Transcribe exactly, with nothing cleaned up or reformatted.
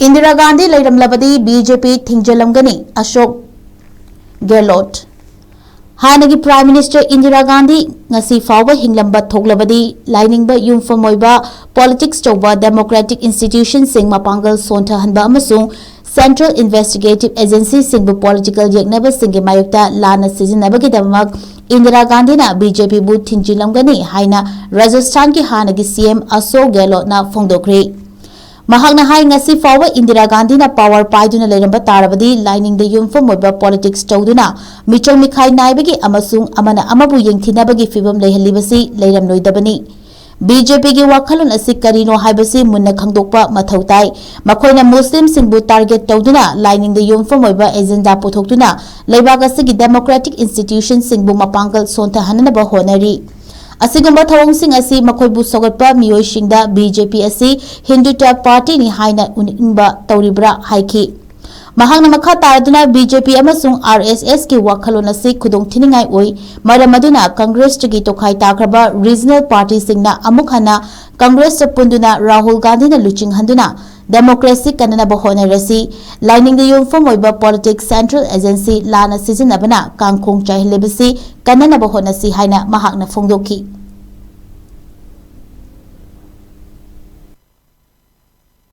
Indira Gandhi ꯂꯩꯔꯝꯂꯕꯗꯤ B J ꯄꯤ ꯊꯤꯡꯖꯤꯜꯂꯝꯒꯅꯤ, ꯑꯁꯣꯛ ꯒꯦꯍꯂꯣꯠ꯫ ꯍꯥꯟꯅꯒꯤ Prime Minister Indira Gandhi ꯉꯁꯤ ꯐꯥꯎꯕ ꯍꯤꯡꯂꯝꯕ ꯊꯣꯛꯂꯕꯗꯤ ꯂꯥꯏꯅꯤꯡꯕ ꯌꯨꯝꯐꯝ ꯑꯣꯏꯕ politics ꯇꯧꯕ democratic institutionꯁꯤꯡ ꯃꯄꯥꯡꯒꯜ ꯁꯣꯟꯊꯍꯟꯕ ꯑꯃꯁꯨꯡ central investigative agencyꯁꯤꯡꯕꯨ political ꯌꯦꯛꯅꯕꯁꯤꯡꯒꯤ ꯃꯥꯌꯣꯛꯇ ꯂꯥꯟꯅ ꯁꯤꯖꯤꯟꯅꯕꯒꯤꯗꯃꯛ ꯏꯟꯗꯤꯔꯥ ꯒꯥꯟꯙꯤꯅ ꯕꯤ ꯖꯦ ꯄꯤꯕꯨ ꯊꯤꯡꯖꯤꯜꯂꯝꯒꯅꯤ ꯍꯥꯏꯅ ꯔꯥꯖꯁꯊꯥꯟꯒꯤ ꯍꯥꯟꯅꯒꯤ ꯁꯤ ꯑꯦꯝ ꯑꯁꯣꯛ ꯒꯦꯍꯂꯣꯠꯅ ꯐꯣꯡꯗꯣꯛꯈ꯭ꯔꯦ꯫ ꯃꯍꯥꯛꯅ ꯍꯥꯏ, ꯉꯁꯤ ꯐꯥꯎꯕ ꯏꯟꯗꯤꯔꯥ ꯒꯥꯟꯙꯤꯅ power ꯄꯥꯏꯗꯨꯅ ꯂꯩꯔꯝꯕ ꯇꯥꯔꯕꯗꯤ ꯂꯥꯏꯅꯤꯡꯗ ꯌꯨꯝꯐꯝ ꯑꯣꯏꯕ politics ꯇꯧꯗꯨꯅ ꯃꯤꯆꯪ ꯃꯤꯈꯥꯏ ꯅꯥꯏꯕꯒꯤ ꯑꯃꯁꯨꯡ ꯑꯃꯅ ꯑꯃꯕꯨ ꯌꯦꯡꯊꯤꯅꯕꯒꯤ ꯐꯤꯚꯝ ꯂꯩꯍꯜꯂꯤꯕꯁꯤ ꯂꯩꯔꯝꯂꯣꯏꯗꯕꯅꯤ꯫ ꯕꯤ ꯖꯦ ꯄꯤꯒꯤ ꯋꯥꯈꯜꯂꯣꯟ ꯑꯁꯤ ꯀꯔꯤꯅꯣ ꯍꯥꯏꯕꯁꯤ ꯃꯨꯟꯅ ꯈꯪꯗꯣꯛꯄ ꯃꯊꯧ ꯇꯥꯏ꯫ ꯃꯈꯣꯏꯅ ꯃꯨꯁꯂꯤꯝꯁꯤꯡꯕꯨ target ꯇꯧꯗꯨꯅ ꯂꯥꯏꯅꯤꯡꯗ ꯌꯨꯝꯐꯝ ꯑꯣꯏꯕ agenda ꯄꯨꯊꯣꯛꯇꯨꯅ ꯂꯩꯕꯥꯛ ꯑꯁꯤꯒꯤ democratic institutionꯁꯤꯡꯕꯨ ꯃꯄꯥꯡꯒꯜ ꯁꯣꯟꯊꯍꯟꯅꯕ ꯍꯣꯠꯅꯔꯤ꯫ ꯑꯁꯤꯒꯨꯝꯕ ꯊꯧꯑꯣꯡꯁꯤꯡ ꯑꯁꯤ ꯃꯈꯣꯏꯕꯨ ꯁꯧꯒꯠꯄ ꯃꯤꯑꯣꯏꯁꯤꯡꯗ ꯕꯤ ꯖꯦ ꯄꯤ ꯑꯁꯤ Hindutva partyꯅꯤ ꯍꯥꯏꯅ ꯎꯅꯤꯡꯕ ꯇꯧꯔꯤꯕ꯭ꯔꯥ ꯍꯥꯏꯈꯤ꯫ ꯃꯍꯥꯛꯅ ꯃꯈꯥ ꯇꯥꯔꯗꯨꯅ ꯕꯤ ꯖꯦ ꯄꯤ ꯑꯃꯁꯨꯡ ꯑꯥꯔ ꯑꯦꯁ ꯑꯦꯁꯀꯤ ꯋꯥꯈꯜꯂꯣꯟ ꯑꯁꯤ ꯈꯨꯗꯣꯡꯊꯤꯅꯤꯡꯉꯥꯏ ꯑꯣꯏ, ꯃꯔꯝ ꯑꯗꯨꯅ ꯀꯪꯒ꯭ꯔꯦꯁꯇꯒꯤ ꯇꯣꯈꯥꯏ ꯇꯥꯈ꯭ꯔꯕ regional partyꯁꯤꯡꯅ ꯑꯃꯨꯛ ꯍꯟꯅ ꯀꯪꯒ꯭ꯔꯦꯁꯇ ꯄꯨꯟꯗꯨꯅ ꯔꯥꯍꯨꯜ ꯒꯥꯟꯙꯤꯅ ꯂꯨꯆꯤꯡꯍꯟꯗꯨꯅ democracy ꯀꯟꯅꯅꯕ ꯍꯣꯠꯅꯔꯁꯤ꯫ ꯂꯥꯏꯅꯤꯡꯗ ꯌꯨꯝꯐꯝ ꯑꯣꯏꯕ politics central agency ꯂꯥꯟꯅ ꯁꯤꯖꯤꯟꯅꯕꯅ ꯀꯥꯡꯈꯣꯡ ꯆꯥꯏꯍꯜꯂꯤꯕꯁꯤ ꯀꯟꯅꯅꯕ ꯍꯣꯠꯅꯁꯤ ꯍꯥꯏꯅ ꯃꯍꯥꯛꯅ ꯐꯣꯡꯗꯣꯛꯈꯤ꯫